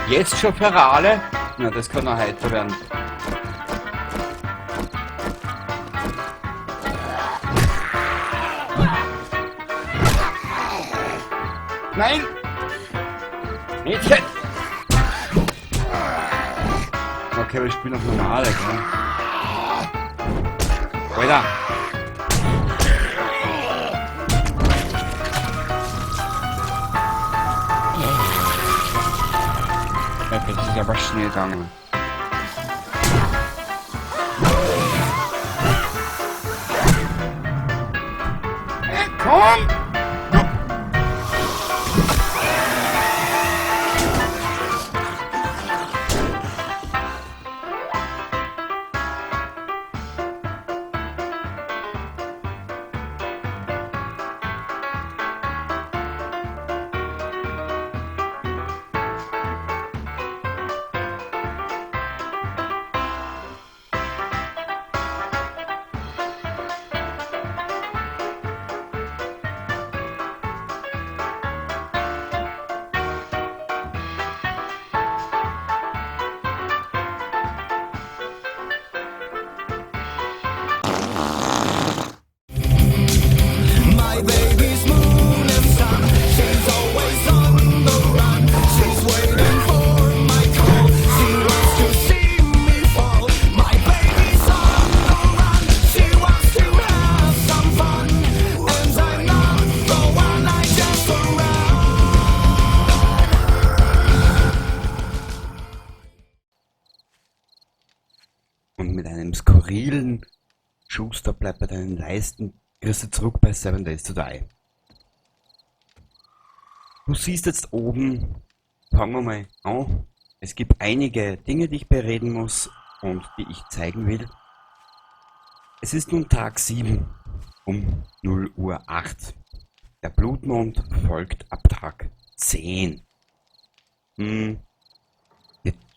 Jetzt schon Ferale? Na, das kann noch heiter werden. Nein! Mädchen! Okay, wir spielen auf normale, gell? Alter! Okay, das ist aber schnell gegangen. Hey, komm! My baby's moon and sun. She's always on the run. She's waiting for my call. She wants to see me fall. My baby's on the run. She wants to have some fun. And I'm not the one I just around. Und mit einem skurrilen Schuster bleibt bei deinen Leisten, kriegst du zurück bei 7 Days to Die. Du siehst jetzt oben, fangen wir mal an. Es gibt einige Dinge, die ich bereden muss und die ich zeigen will. Es ist nun Tag 7 um null Uhr acht. Der Blutmond folgt ab Tag 10. Die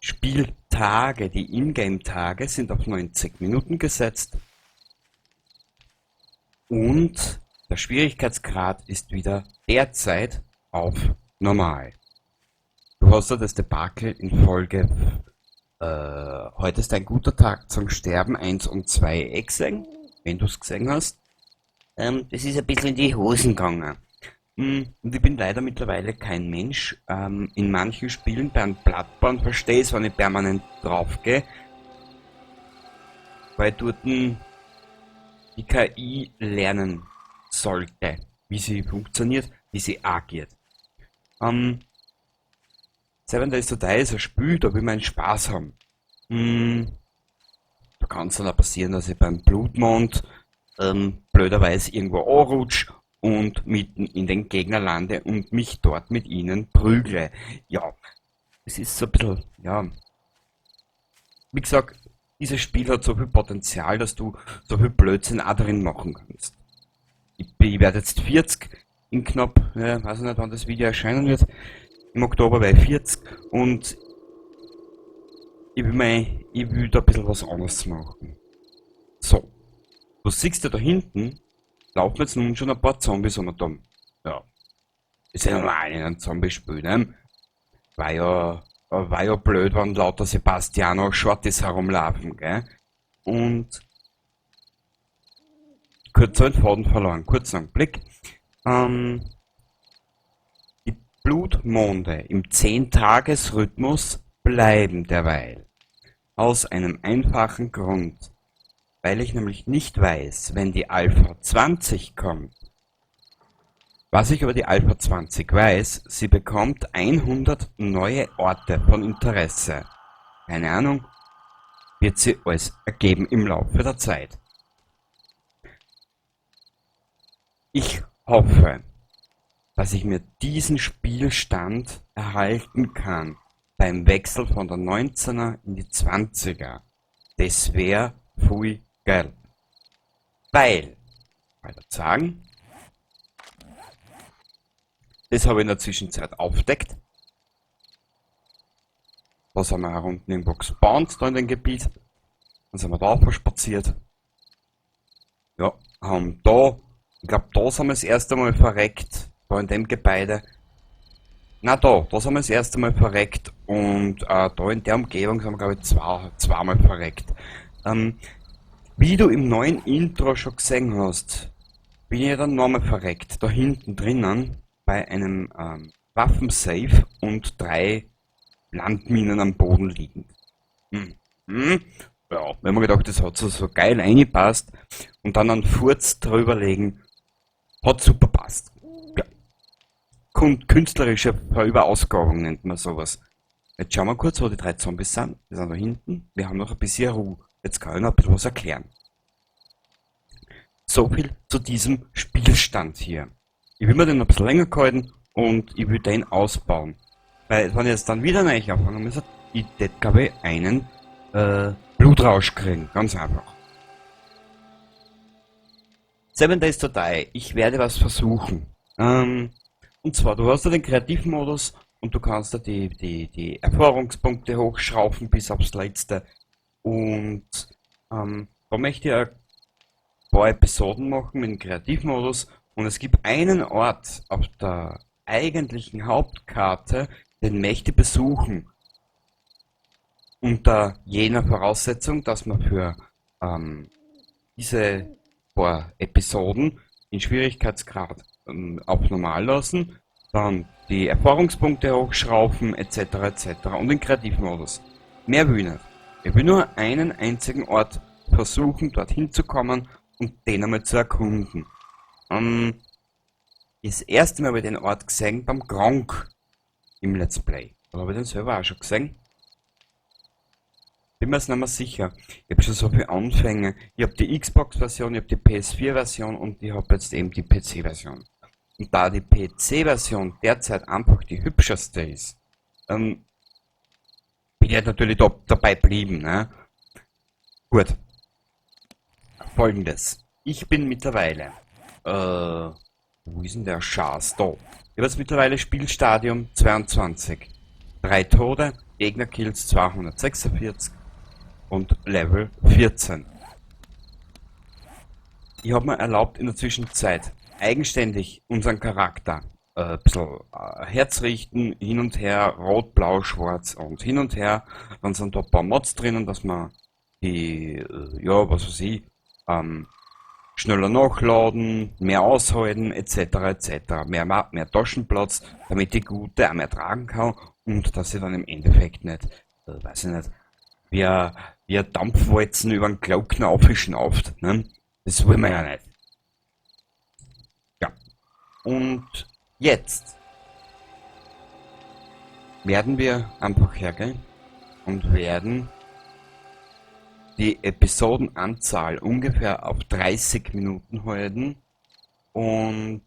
Spieltage, die Ingame-Tage sind auf 90 Minuten gesetzt. Und der Schwierigkeitsgrad ist wieder derzeit auf normal. Du hast ja das Debakel in Folge heute ist ein guter Tag zum Sterben 1 und 2 eh gesehen, wenn du's gesehen hast. Das ist ein bisschen in die Hosen gegangen. Und ich bin leider mittlerweile kein Mensch. In manchen Spielen, beim Bloodborne verstehe ich's, wenn ich permanent draufgehe, weil dort die KI lernen sollte, wie sie funktioniert, wie sie agiert. 7 Days to Die ist ein Spiel, da will man einen Spaß haben. Da kann's dann auch passieren, dass ich beim Blutmond blöderweise irgendwo anrutsch und mitten in den Gegner lande und mich dort mit ihnen prügle. Ja, es ist so ein bisschen, ja. Wie gesagt, dieses Spiel hat so viel Potenzial, dass du so viel Blödsinn auch darin machen kannst. Ich werde jetzt 40 in knapp, ja, weiß ich nicht, wann das Video erscheinen wird. Im Oktober werde ich 40 und ich will da ein bisschen was anderes machen. So, du siehst ja da hinten, laufen jetzt nun schon ein paar Zombies um und um. Ja, ist ja normal in einem Zombie-Spiel, ne? War ja blöd, wenn lauter Sebastiano Shorties herumlaufen, gell? Und kurz den Faden verloren, kurzen Augenblick. Die Blutmonde im 10-Tages-Rhythmus bleiben derweil. Aus einem einfachen Grund. Weil ich nämlich nicht weiß, wenn die Alpha 20 kommt. Was ich über die Alpha 20 weiß, sie bekommt 100 neue Orte von Interesse. Keine Ahnung, wird sie alles ergeben im Laufe der Zeit. Ich hoffe, dass ich mir diesen Spielstand erhalten kann beim Wechsel von der 19er in die 20er. Das wär voll geil. Weil, weiter sagen, das habe ich in der Zwischenzeit aufdeckt. Da sind wir herunten irgendwo gespawnt, da in dem Gebiet. Dann sind wir da spaziert. Ja, haben da, ich glaub, da sind wir das erste Mal verreckt, da in dem Gebäude. Na da sind wir das erste Mal verreckt und da in der Umgebung sind wir, glaub ich, zweimal verreckt. Wie du im neuen Intro schon gesehen hast, bin ich dann nochmal verreckt. Da hinten drinnen bei einem Waffensafe und 3 Landminen am Boden liegend. Ja, wenn man gedacht, das hat so geil reingepasst und dann einen Furz drüber legen, hat super passt. Ja. Künstlerische Überausgabung nennt man sowas. Jetzt schauen wir kurz, wo die 3 Zombies sind. Die sind da hinten. Wir haben noch ein bisschen Ruhe. Jetzt kann ich noch ein bisschen was erklären. So viel zu diesem Spielstand hier. Ich will mir den noch ein bisschen länger halten und ich will den ausbauen. Weil, wenn ich jetzt dann wieder neu anfangen muss, ich hätte, glaub ich, einen Blutrausch kriegen. Ganz einfach. 7 Days to Die. Ich werde was versuchen. Und zwar, du hast ja den Kreativmodus und du kannst da die Erfahrungspunkte hochschrauben bis aufs Letzte. Und da möchte ich ein paar Episoden machen mit dem Kreativmodus. Und es gibt einen Ort auf der eigentlichen Hauptkarte, den möchte ich besuchen. Unter jener Voraussetzung, dass man für diese paar Episoden den Schwierigkeitsgrad auf normal lassen, dann die Erfahrungspunkte hochschrauben, et cetera, et cetera und den Kreativmodus. Mehr will ich nicht. Ich will nur einen einzigen Ort versuchen, dorthin zu kommen und den einmal zu erkunden. Das erste Mal habe ich den Ort gesehen beim Gronkh im Let's Play. Da habe ich den selber auch schon gesehen. Bin mir jetzt nicht mehr sicher. Ich hab schon so viele Anfänge. Ich hab die Xbox-Version, ich hab die PS4-Version und ich hab jetzt eben die PC-Version. Und da die PC-Version derzeit einfach die hübscheste ist, bin ich natürlich da, dabei geblieben. Ne? Gut. Folgendes. Ich bin mittlerweile... wo ist denn der Schatz? Da. Ich hab jetzt mittlerweile Spielstadium 22. 3 Tode, Gegnerkills 246 und Level 14. Ich hab mir erlaubt, in der Zwischenzeit eigenständig unseren Charakter ein bisschen herzurichten, hin und her, rot, blau, schwarz und hin und her. Dann sind da ein paar Mods drinnen, dass man die ja, was weiß ich, schneller nachladen, mehr aushalten, et cetera, et cetera. Mehr Taschenplatz, damit die Gute auch mehr tragen kann und dass sie dann im Endeffekt nicht, weiß ich nicht, wie ein Dampfwalzen über den Glockner aufschnauft, ne? Das wollen wir ja nicht. Ja. Und jetzt werden wir einfach hergehen und werden die Episodenanzahl ungefähr auf 30 Minuten halten. Und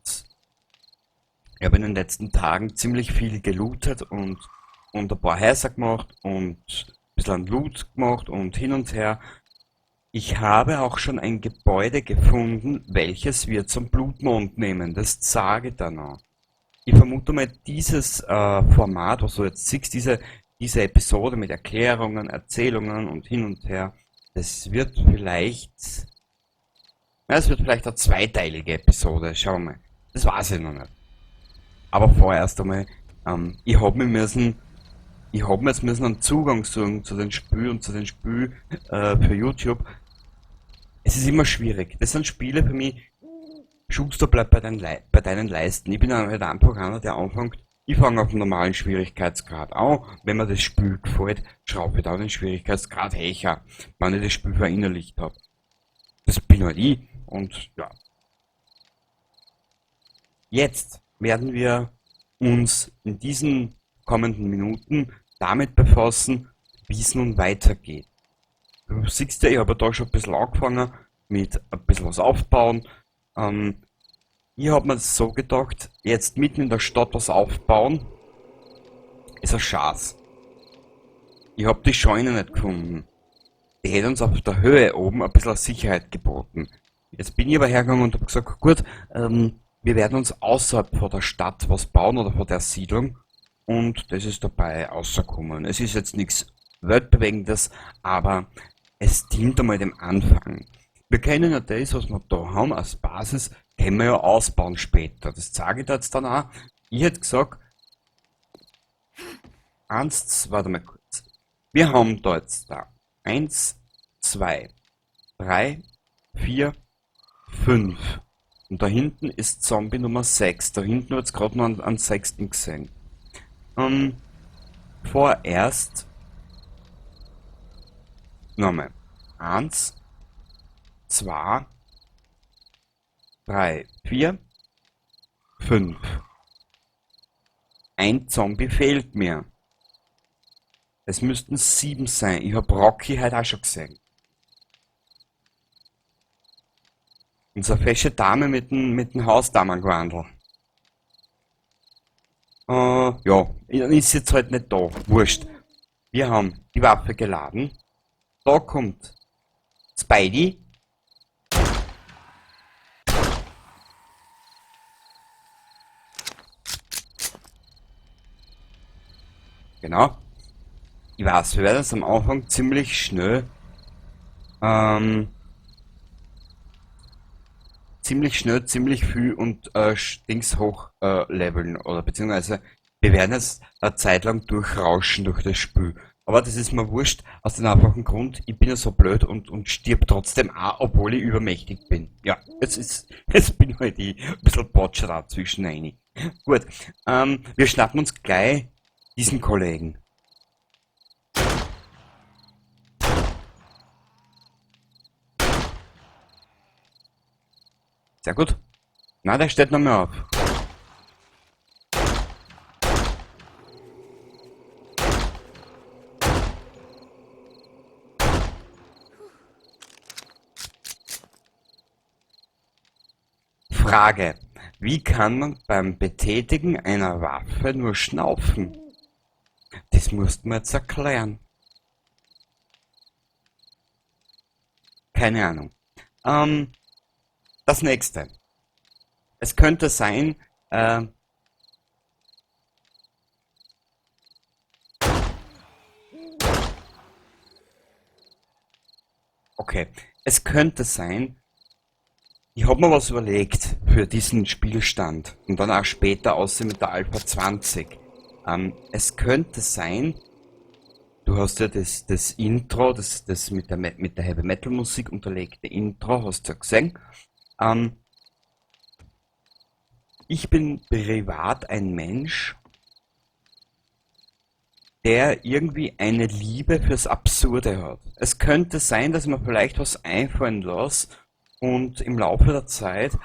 ich habe in den letzten Tagen ziemlich viel gelootet und ein paar Häuser gemacht und ein bisschen Loot gemacht und hin und her. Ich habe auch schon ein Gebäude gefunden, welches wir zum Blutmond nehmen. Das sage ich dann noch. Ich vermute mal, dieses Format, was du jetzt siehst, diese Episode mit Erklärungen, Erzählungen und hin und her, das wird vielleicht, ja, es wird vielleicht eine zweiteilige Episode, schauen wir mal. Das weiß ich noch nicht. Aber vorerst einmal, ich hab mir müssen, ich hab mir jetzt müssen einen Zugang suchen zu den Spielen und zu den Spielen für YouTube. Es ist immer schwierig. Das sind Spiele für mich, Schuster bleibt bei deinen Leisten. Ich bin halt einfach einer, der anfängt, ich fange auf dem normalen Schwierigkeitsgrad an. Wenn mir das Spiel gefällt, schraube ich da den Schwierigkeitsgrad höher, wenn ich das Spiel verinnerlicht hab. Das bin halt ich und ja. Jetzt werden wir uns in diesen kommenden Minuten damit befassen, wie es nun weitergeht. Du siehst ja, ich habe da schon ein bisschen angefangen mit ein bisschen was aufbauen. Ich hab mir so gedacht, jetzt mitten in der Stadt was aufbauen, ist ein Schatz. Ich hab die Scheune nicht gefunden. Die hätte uns auf der Höhe oben ein bisschen Sicherheit geboten. Jetzt bin ich aber hergegangen und hab gesagt, gut, wir werden uns außerhalb von der Stadt was bauen oder von der Siedlung. Und das ist dabei rausgekommen. Es ist jetzt nichts Weltbewegendes, aber es dient einmal dem Anfang. Wir können ja das, was wir da haben, als Basis, können wir ja ausbauen später. Das zeige ich da jetzt dann auch. Ich hätte gesagt, 1, warte mal kurz. Wir haben da jetzt da 1, 2, 3, 4, 5. Und da hinten ist Zombie Nummer 6. Da hinten wird's grad noch einen 6. gesehen. Vorerst nochmal. 1, 2, 3, 4, 5. Ein Zombie fehlt mir. Es müssten 7 sein. Ich hab Rocky heute auch schon gesehen. Unsere fesche Dame mit dem Hausdamengewandel. Ja, ist jetzt halt nicht da. Wurscht. Wir haben die Waffe geladen. Da kommt Spidey. Genau. Ich weiß, wir werden es am Anfang ziemlich schnell, ziemlich viel und Dings hoch leveln oder beziehungsweise wir werden jetzt eine Zeit lang durchrauschen durch das Spiel. Aber das ist mir wurscht, aus dem einfachen Grund, ich bin ja so blöd und stirb trotzdem auch, obwohl ich übermächtig bin. Ja, jetzt bin halt ich ein bisschen Botscher da zwischen rein. Gut, wir schnappen uns gleich diesen Kollegen. Sehr gut. Na, der steht noch mehr auf. Frage. Wie kann man beim Betätigen einer Waffe nur schnaufen? Das musst du mir jetzt erklären. Keine Ahnung. Das nächste. Es könnte sein, okay, es könnte sein, ich hab mir was überlegt für diesen Spielstand und dann auch später außer mit der Alpha 20. Es könnte sein, du hast ja das Intro, das mit der Heavy Metal Musik unterlegte Intro, hast du ja gesehen. Ich bin privat ein Mensch, der irgendwie eine Liebe fürs Absurde hat. Es könnte sein, dass man vielleicht was einfallen lässt und im Laufe der Zeit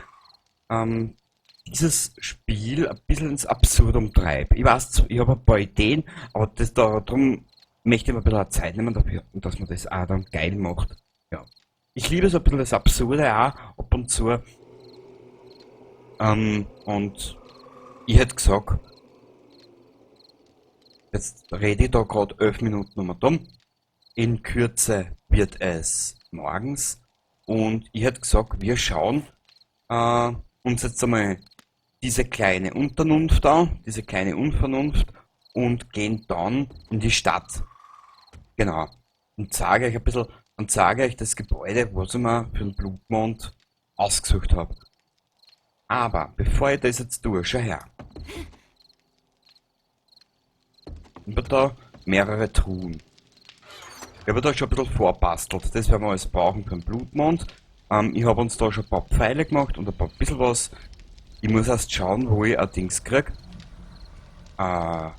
dieses Spiel ein bisschen ins Absurdum treibt. Ich weiß, ich habe ein paar Ideen, aber darum möchte ich mir ein bisschen Zeit nehmen dafür, dass man das auch dann geil macht. Ja. Ich liebe so ein bisschen das Absurde auch, ab und zu. Und ich hätte gesagt, jetzt rede ich da grad 11 Minuten nochmal dumm. In Kürze wird es morgens. Und ich hätte gesagt, wir schauen uns jetzt einmal diese kleine Unterkunft an, diese kleine Unvernunft, und gehen dann in die Stadt. Genau. Und zeige euch ein bisschen, und zeige euch das Gebäude, was ich mir für den Blutmond ausgesucht hab. Aber bevor ich das jetzt tue, schau her. Ich hab da mehrere Truhen. Ich habe da schon ein bisschen vorbastelt. Das werden wir alles brauchen für den Blutmond. Ich habe uns da schon ein paar Pfeile gemacht und ein paar bisschen was. Ich muss erst schauen, wo ich ein Dings krieg. Eine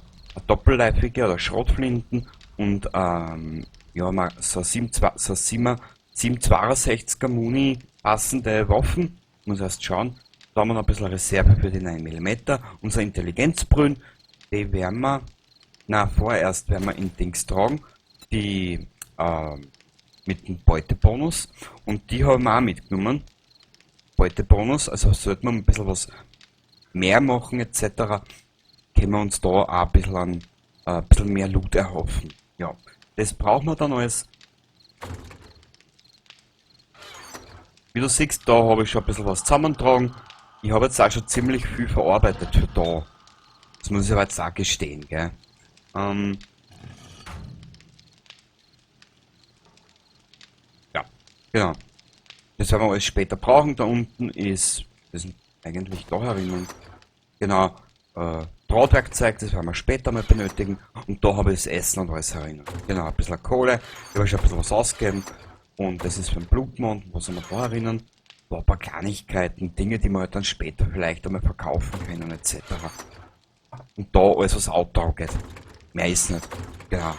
doppelläufige oder Schrotflinten und ja, mal so sieben, zwei, so sieben, sieben zweiundsechziger Muni passende Waffen. Ich muss erst schauen. Da haben wir noch ein bisschen Reserve für die 9 Millimeter. Unser Intelligenzbrünn, die werden wir, na, vorerst werden wir in Dings tragen, die mit dem Beutebonus, und die haben wir auch mitgenommen. Beutebonus, also sollte man ein bisschen was mehr machen et cetera, können wir uns da auch ein bisschen, an ein bisschen mehr Loot erhoffen. Ja, das brauchen wir dann alles. Wie du siehst, da habe ich schon ein bisschen was zusammengetragen. Ich habe jetzt auch schon ziemlich viel verarbeitet für da. Das muss ich aber jetzt auch gestehen, gell? Ja, genau. Das werden wir alles später brauchen. Da unten ist, das ist eigentlich da herinnen. Genau, Drahtwerkzeug, das werden wir später mal benötigen. Und da habe ich das Essen und alles herinnen. Genau, ein bisschen Kohle. Ich habe schon ein bisschen was ausgegeben. Und das ist für den Blutmond. Was haben wir da herinnen? Da ein paar Kleinigkeiten, Dinge, die wir halt dann später vielleicht einmal verkaufen können, et cetera. Und da alles, was Outdoor geht. Mehr ist nicht. Genau.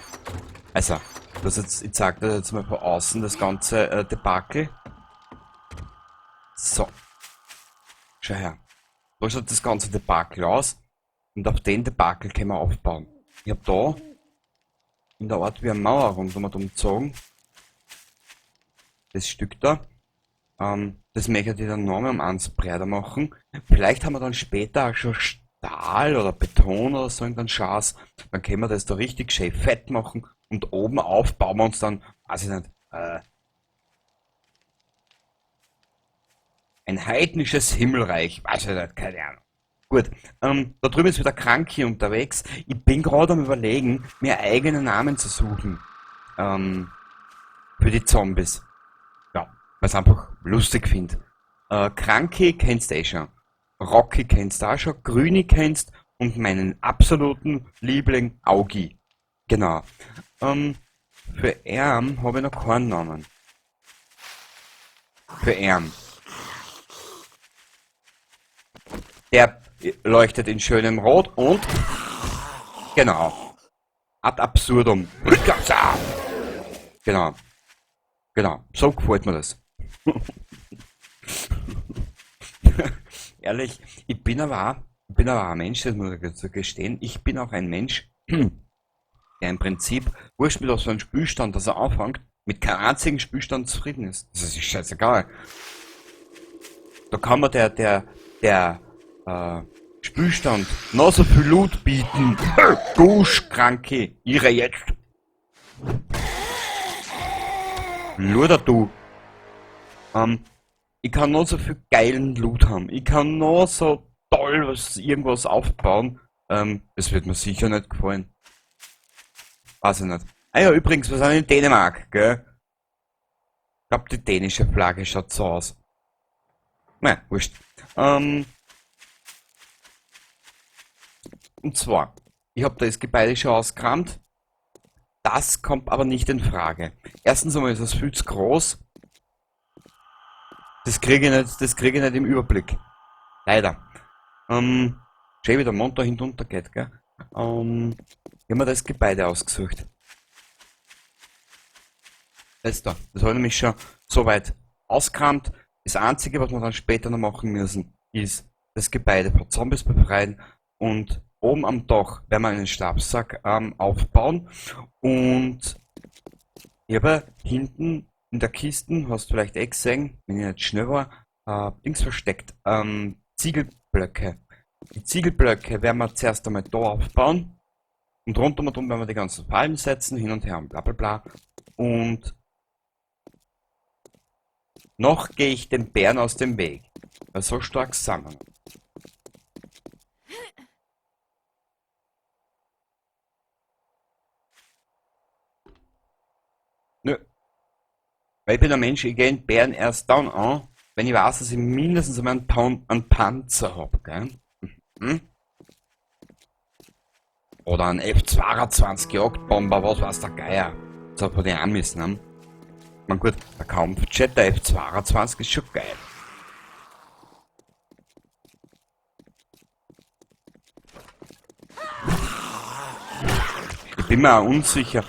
Also, das jetzt, ich zeig das jetzt mal von außen, das ganze Debakel. So. Schau her. Da schaut das ganze Debakel aus. Und auf den Debakel können wir aufbauen. Ich hab da in der Art wie eine Mauer rundum umgezogen. Das Stück da. Das möchte ich dann nochmal um eins breiter machen. Vielleicht haben wir dann später auch schon Stahl oder Beton oder so irgendeinen Schatz. Dann können wir das da richtig schön fett machen. Und oben auf bauen wir uns dann, weiß ich nicht, ein heidnisches Himmelreich. Weiß ich nicht, keine Ahnung. Gut, da drüben ist wieder Kranki unterwegs. Ich bin gerade am Überlegen, mir eigene Namen zu suchen. Für die Zombies. Ja, weil's einfach lustig find. Kranki kennst du eh schon. Rocky kennst du auch schon. Grüni kennst und meinen absoluten Liebling Augi. Genau. Für Erm habe ich noch keinen Namen. Für Erm. Der leuchtet in schönem Rot und genau. Ad absurdum. Genau. Genau. So gefällt mir das. Ehrlich, ich bin aber auch, ich bin aber auch ein Mensch, das muss ich dazu gestehen. Ich bin auch ein Mensch, der im Prinzip, wurscht mit was für einem Spielstand, dass er anfängt, mit keinem einzigen Spielstand zufrieden ist. Das ist scheißegal. Da kann man der Spielstand noch so viel Loot bieten. Gusch, Kranke, ihre jetzt. Luder du. Ich kann noch so viel geilen Loot haben. Ich kann noch so toll irgendwas aufbauen. Es wird mir sicher nicht gefallen. Weiß ich nicht. Ah ja, übrigens, wir sind in Dänemark, gell? Ich glaub, die dänische Flagge schaut so aus. Na, wurscht. Und zwar, ich hab da das Gebäude schon ausgerammt. Das kommt aber nicht in Frage. Erstens einmal ist das viel zu groß. Das kriege ich nicht, das kriege ich nicht im Überblick. Leider. Schön, wie der Mond da hinten untergeht, gell? Ich hab mir das Gebäude ausgesucht. Das da. Das habe ich nämlich schon soweit ausgerammt. Das Einzige, was wir dann später noch machen müssen, ist das Gebäude vor Zombies befreien und oben am Dach werden wir einen Schlafsack aufbauen. Und ich habe hinten in der Kiste, hast du vielleicht eh gesehen, wenn ich nicht schnell war, Dings versteckt, Ziegelblöcke. Die Ziegelblöcke werden wir zuerst einmal da aufbauen und rundum und um werden wir die ganzen Fallen setzen, hin und her und bla bla bla. Und noch gehe ich den Bären aus dem Weg, weil so stark sind wir. Nö. Weil ich bin ein Mensch, ich gehe den Bären erst dann an, wenn ich weiß, dass ich mindestens einmal einen Panzer hab, gell? Oder einen F-22 Jagdbomber, was weiß der Geier. So von den Amis, ne? Man gut, der Kampfjet, der F-22 ist schon geil. Ich bin mir auch unsicher,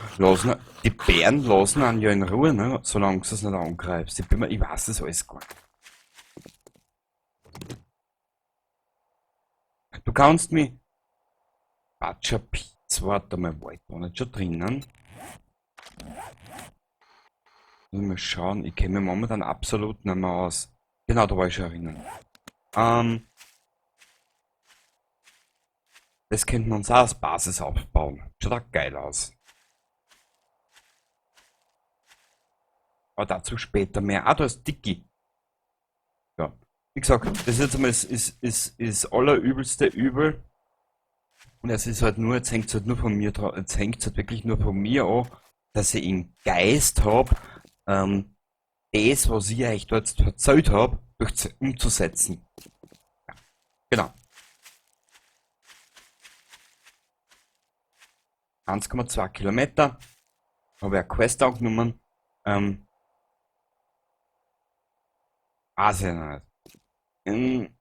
die Bären lassen einen ja in Ruhe, ne? Solange du es nicht angreifst. Ich weiß das alles gar nicht. Du kannst mich... Butcher Pete, warte mal, war ich da nicht schon drinnen? Muss mal schauen, ich kenne mich momentan absolut nicht mehr aus. Genau, da war ich schon erinnern. Das könnten wir uns auch als Basis aufbauen. Schaut auch geil aus. Aber dazu später mehr. Ah, da ist Dicky. Ja. Wie gesagt, das ist jetzt einmal das allerübelste Übel. Und es ist halt nur, jetzt hängt's halt nur von mir jetzt hängt's halt wirklich nur von mir an, dass ich im Geist hab, das, was ich euch dort jetzt erzählt hab, umzusetzen. Ja, genau. 1,2 Kilometer. Habe ich eine Quest angenommen. Weiß ich noch nicht.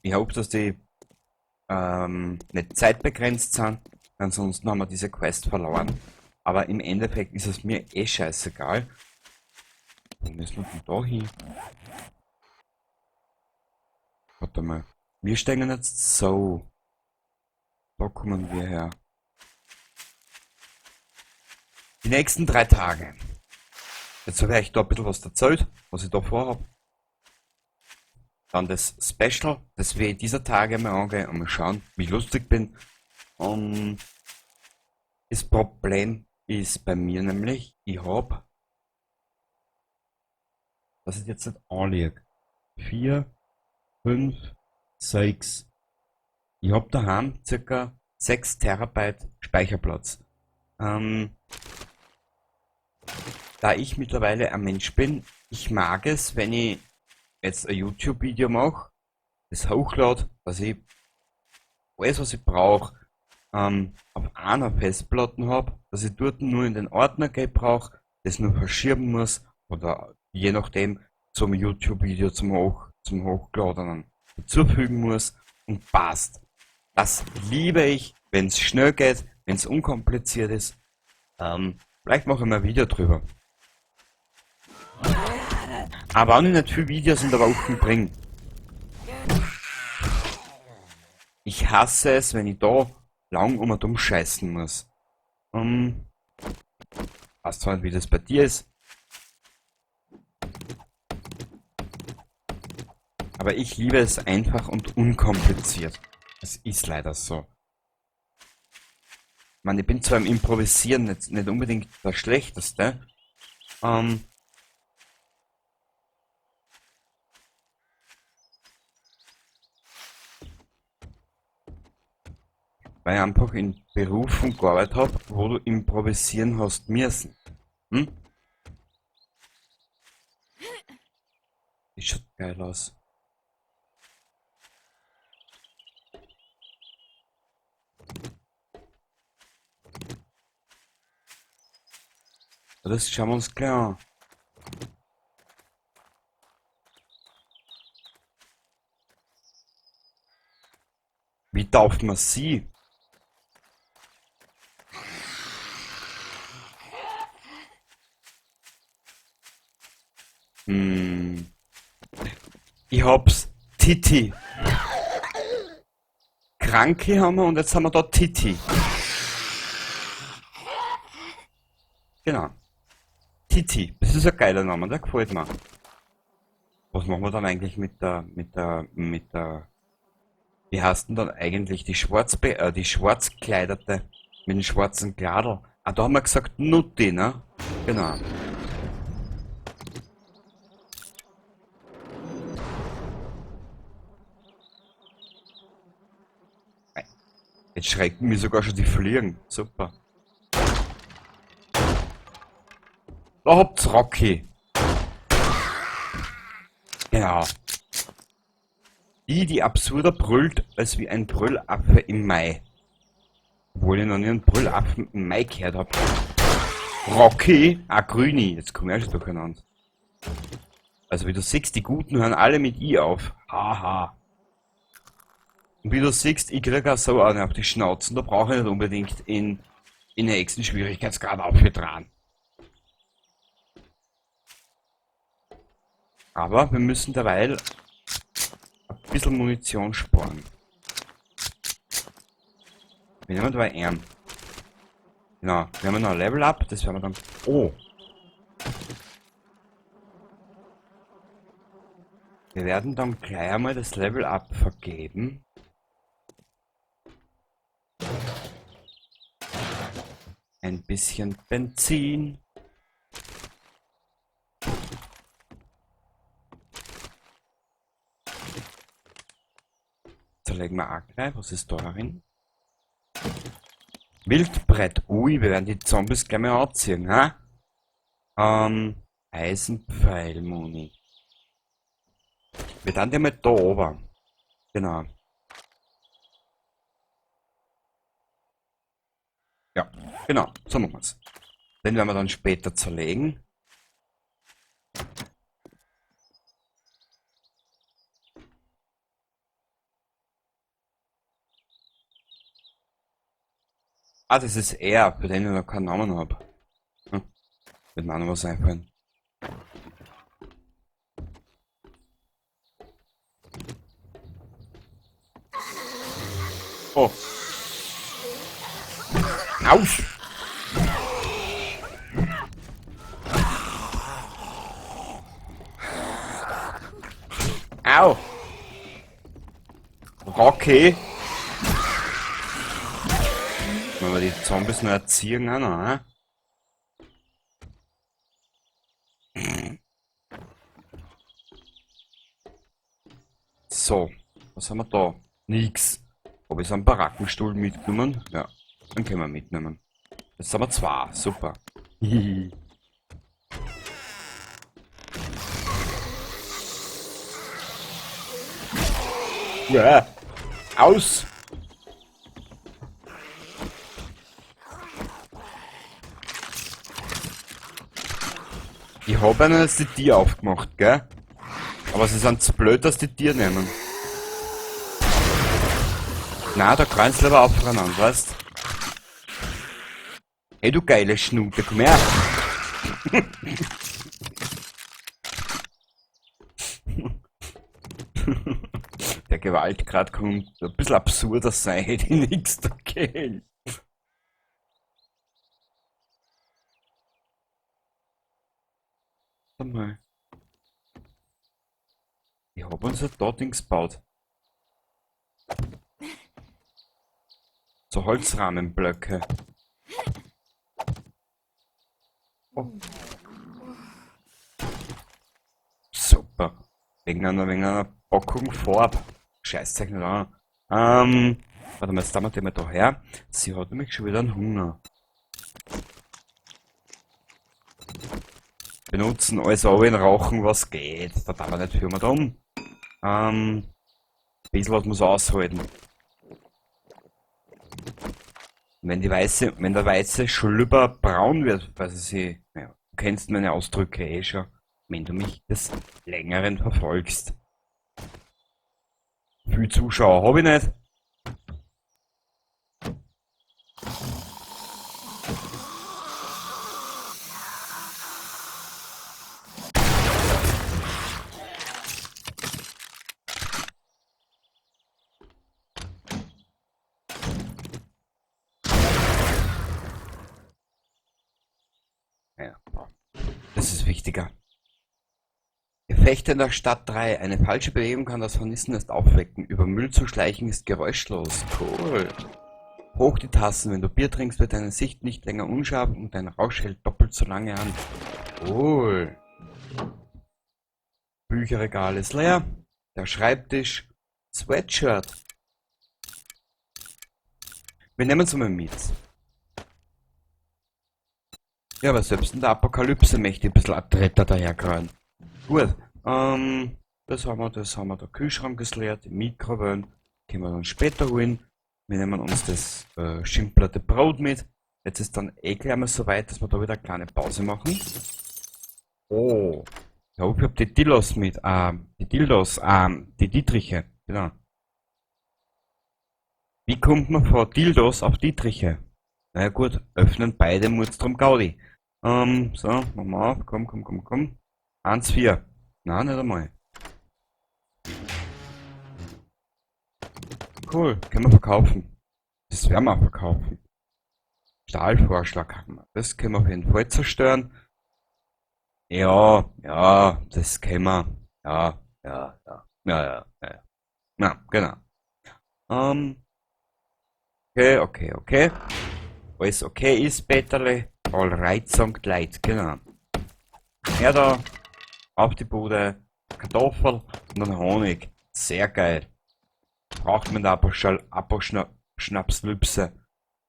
Ich hoffe, dass die nicht zeitbegrenzt sind. Ansonsten haben wir diese Quest verloren. Aber im Endeffekt ist es mir eh scheißegal. Wo müssen wir denn da hin? Warte mal. Wir steigen jetzt so. Da kommen wir her. Die nächsten 3 Tage. Jetzt habe ich euch da ein bisschen was erzählt, was ich da vorhab. Dann das Special, das wir dieser Tage mal angehen und mal schauen, wie ich lustig bin. Und das Problem ist bei mir nämlich, ich hab, dass ich jetzt nicht anlieg. 4, 5, 6. Ich hab daheim circa 6 Terabyte Speicherplatz. Da ich mittlerweile ein Mensch bin, ich mag es, wenn ich jetzt ein YouTube-Video mache, das hochlade, dass ich alles, was ich brauch, auf einer Festplatte hab, dass ich dort nur in den Ordner gehen brauch, das nur verschieben muss oder je nachdem zum YouTube-Video zum Hochladenen hinzufügen muss und passt. Das liebe ich, wenn's schnell geht, wenn's unkompliziert ist. Vielleicht mache ich mal ein Video drüber. Aber auch nicht viele Videos in der Woche bringen. Ich hasse es, wenn ich da lang um und um scheißen muss. Weiß zwar nicht, wie das bei dir ist. Aber ich liebe es einfach und unkompliziert. Das ist leider so. Ich meine, ich bin zwar im Improvisieren nicht unbedingt der Schlechteste. Weil ich einfach in Berufen gearbeitet hab, wo du improvisieren hast müssen. Hm? Das schaut geil aus. Das schauen wir uns gleich an. Wie tauft man sie? Ich hab's. Titi. Kranke haben wir und jetzt haben wir da Titi. Genau. Titi. Das ist ein geiler Name, der gefällt mir. Was machen wir dann eigentlich mit der, wie heißt denn dann eigentlich die die Schwarzkleiderte mit dem schwarzen Kladel? Ah, da haben wir gesagt Nutti, ne? Genau. Jetzt schrecken mich sogar schon die Fliegen. Super. Da habt's Rocky. Genau. Die, die absurder brüllt, als wie ein Brüllaffe im Mai. Obwohl ich noch nie einen Brüllaffen im Mai gehört hab. Rocky? Ah, Grüni. Jetzt komm ich auch schon durcheinander. Also wie du siehst, die Guten hören alle mit I auf. Haha. Und wie du siehst, ich krieg auch so eine auf die Schnauzen. Da brauche ich nicht unbedingt in den nächsten Schwierigkeitsgrad aufgetragen. Aber wir müssen derweil ein bisschen Munition sparen. Wir nehmen dabei M. Genau, wir haben noch ein Level Up, das werden wir dann... Oh! Wir werden dann gleich einmal das Level Up vergeben. Ein bisschen Benzin. Zerlegen wir auch gleich. Was ist da drin? Wildbrett. Ui, wir werden die Zombies gleich mal anziehen, ha? Eisenpfeil, Muni. Wir dann die mal da oben. Genau. Ja. Genau, so machen wir's. Den werden wir dann später zerlegen. Ah, das ist er, für den ich noch keinen Namen hab. Wird mir auch noch was einfallen. Oh. Aus! Au! Rocky! Wenn wir die Zombies noch erziehen, auch noch, ne? So, was haben wir da? Nix. Hab ich so einen Barackenstuhl mitgenommen? Ja, den können wir mitnehmen. Jetzt haben wir zwei, super. Ja, aus! Ich hab ihnen jetzt die Tier aufgemacht, gell? Aber sie sind zu blöd, dass die Tier nehmen. Na, da kannst du aber aufeinander, weißt? Ey, du geile Schnute, komm her! Der Gewaltgrad kommt ein bisschen absurder sein, hätte ich nichts dagegen. Warte mal. Ich hab uns ja da Dings gebaut. So Holzrahmenblöcke. Oh. Super. Wegen einer Packung Farbe. Scheißzeug nicht an. Warte mal, jetzt tun wir die mal da her. Sie hat nämlich schon wieder einen Hunger. Benutzen alles in Rauchen, was geht. Da darf man nicht viel mehr tun. Ein bisschen was muss aushalten. Wenn der weiße Schlüpper braun wird, weiß ich nicht, naja, du kennst meine Ausdrücke eh schon, wenn du mich des Längeren verfolgst. Viel Zuschauer hab ich nicht. Ja, das ist wichtiger. Gefechte in der Stadt 3. Eine falsche Bewegung kann das Hornissennest aufwecken. Über Müll zu schleichen ist geräuschlos. Cool. Hoch die Tassen. Wenn du Bier trinkst, wird deine Sicht nicht länger unscharf und dein Rausch hält doppelt so lange an. Cool. Bücherregal ist leer. Der Schreibtisch. Sweatshirt. Wir nehmen es mal mit. Ja, aber selbst in der Apokalypse möchte ich ein bisschen adretter daherkommen. Gut, das haben wir, der Kühlschrank ist leer, die Mikrowellen können wir dann später holen. Wir nehmen uns das schimplerte Brot mit. Jetzt ist dann eh gleich mal so weit, dass wir da wieder eine kleine Pause machen. Oh, ich hoffe, ich hab die Dildos mit, die Dildos, die Dietriche, genau. Wie kommt man von Dildos auf Dietriche? Na ja gut, öffnen beide Murz drum Gaudi. So, machen wir auf, komm, komm, komm, komm. 1, 4. Nein, nicht einmal. Cool, können wir verkaufen. Das werden wir verkaufen. Stahlvorschlag haben wir. Das können wir auf jeden Fall zerstören. Ja, ja, das können wir. Ja, ja, ja. Ja, ja, ja, ja. Ja, genau. Okay, okay, okay. Alles okay ist, Peterle. All right, sagt Leid, genau. Her da, auf die Bude, Kartoffel und dann Honig. Sehr geil. Braucht man da Schnapslüpse.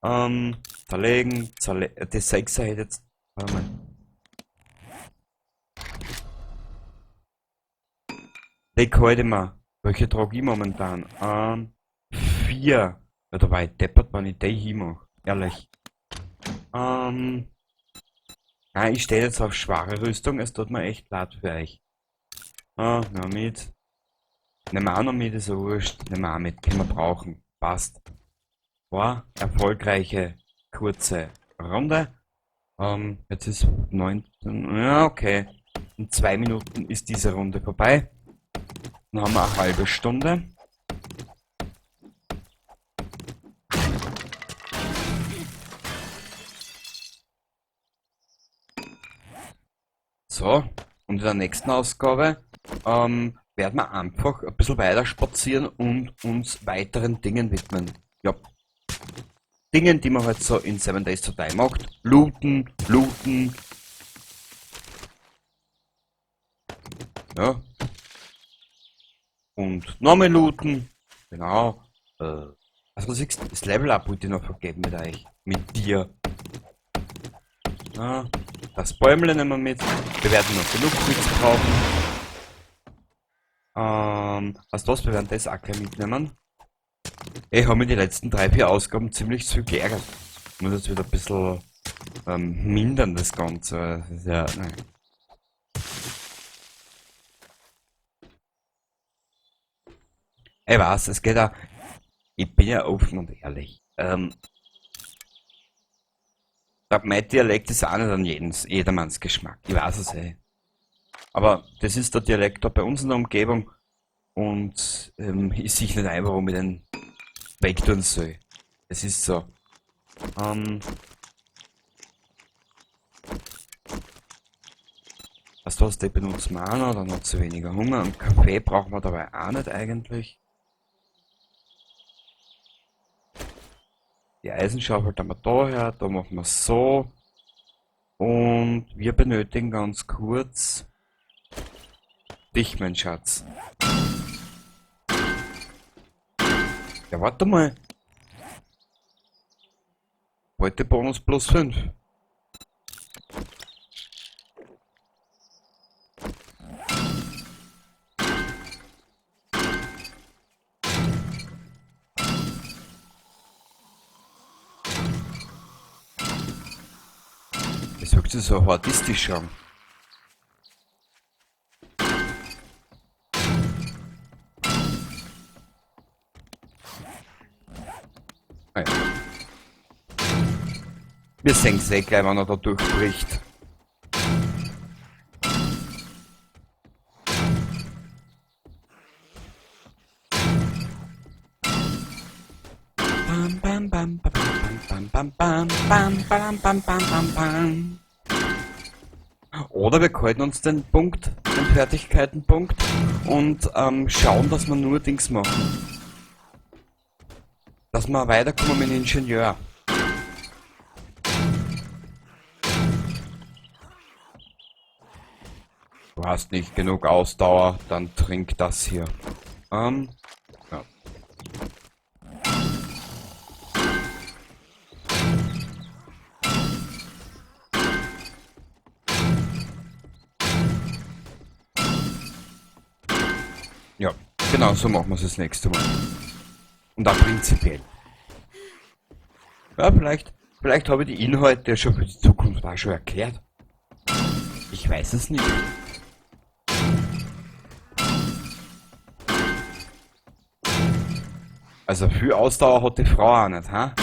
Zerlegen, die 6er hätte jetzt. Warte mal. Die halte ich mir. Welche trage ich momentan? 4. Ja, da war ich deppert, wenn ich die hinmache. Ehrlich. Nein, ich stehe jetzt auf schwere Rüstung, es tut mir echt leid für euch. Ah, nehmen wir mit. Nehmen wir auch noch mit, ist ja wurscht. Nehmen wir auch mit, können wir brauchen. Passt. War erfolgreiche, kurze Runde. Jetzt ist 19. Ja, okay. In 2 Minuten ist diese Runde vorbei. Dann haben wir eine halbe Stunde. So, und in der nächsten Ausgabe werden wir einfach ein bisschen weiter spazieren und uns weiteren Dingen widmen. Ja. Dingen, die man halt so in 7 Days to Die macht. Looten, looten. Ja. Und nochmal looten. Genau. Also siehst du, das Level Up wollte ich noch vergeben mit euch. Mit dir. Ja, das Bäumle nehmen wir mit. Wir werden noch genug Holz brauchen. Also das, wir werden das auch gleich mitnehmen. Ich habe mich die letzten 3, 4 Ausgaben ziemlich zu geärgert. Ich muss jetzt wieder ein bisschen mindern, das Ganze. Das ist ja, nein. Ich weiß, es geht auch. Ich bin ja offen und ehrlich. Mein Dialekt ist auch nicht an jedermanns Geschmack. Ich weiß es eh. Aber das ist der Dialekt da bei uns in der Umgebung und ich sehe nicht ein, warum ich den wegtun soll. Es ist so. Weißt du was, die benutzen wir auch noch, dann hat sie weniger Hunger. Und Kaffee brauchen wir dabei auch nicht eigentlich. Die Eisenschaufel tun wir da her, da machen wir so. Und wir benötigen ganz kurz dich, mein Schatz. Ja, warte mal. Beutebonus plus 5. Das hört sich so hortistisch an. Ah ja. Wir sehen es eh gleich, wenn er da durchbricht. Bam, bam, bam, bam, bam, bam, bam, bam, bam, bam, bam, bam, bam. Oder wir halten uns den Punkt, den Fertigkeitenpunkt und schauen, dass wir nur Dings machen. Dass wir weiterkommen mit dem Ingenieur. Du hast nicht genug Ausdauer, dann trink das hier. Ja. Ja, genau, so machen wir's das nächste Mal. Und auch prinzipiell. Ja, vielleicht habe ich die Inhalte ja schon für die Zukunft auch schon erklärt. Ich weiß es nicht. Also viel Ausdauer hat die Frau auch nicht, ha?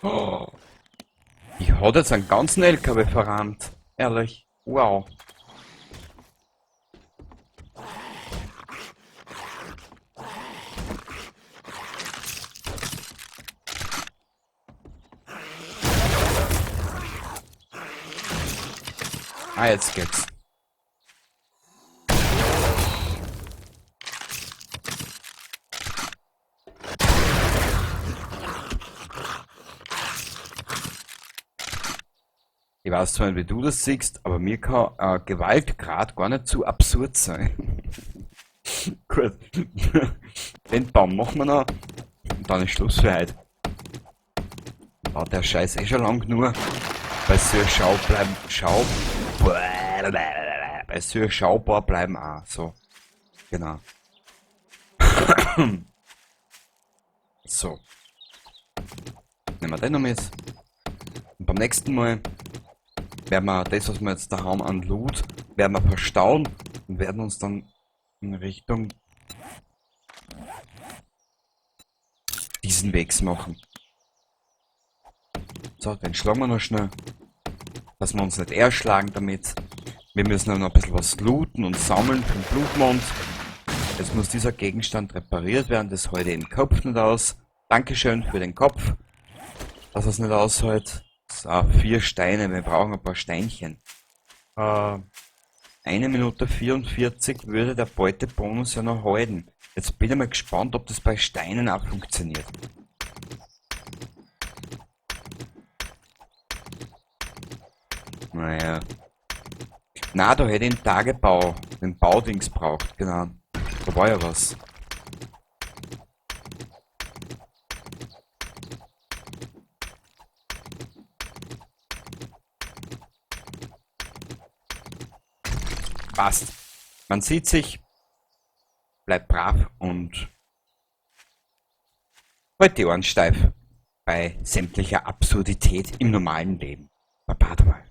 Oh. Ich hab jetzt einen ganzen LKW verrammt. Ehrlich. Wow. Ah, jetzt geht's. Ich weiß zwar nicht, wie du das siehst, aber mir kann Gewalt grad gar nicht zu absurd sein. Gut. Den Baum machen wir noch. Und dann ist Schluss für heute. War der Scheiß eh schon lang nur. Bei so Schau bleiben. Schau. Bei so schaubar bleiben auch. So. Genau. So. Nehmen wir den noch mit. Und beim nächsten Mal werden wir das, was wir jetzt da haben an Loot, werden wir verstauen und werden uns dann in Richtung diesen Wegs machen. So, den schlagen wir noch schnell, dass wir uns nicht erschlagen damit. Wir müssen noch ein bisschen was looten und sammeln vom Blutmond. Jetzt muss dieser Gegenstand repariert werden, das halte ich im Kopf nicht aus. Dankeschön für den Kopf, dass es nicht aushält. So, 4 Steine, wir brauchen ein paar Steinchen. 1 Minute 44 würde der Beutebonus ja noch halten. Jetzt bin ich mal gespannt, ob das bei Steinen auch funktioniert. Naja. Na, da hätte ich den Tagebau, den Baudings braucht, genau. Da war ja was. Passt. Man sieht sich, bleibt brav und halt die Ohren steif bei sämtlicher Absurdität im normalen Leben. Baba dabei.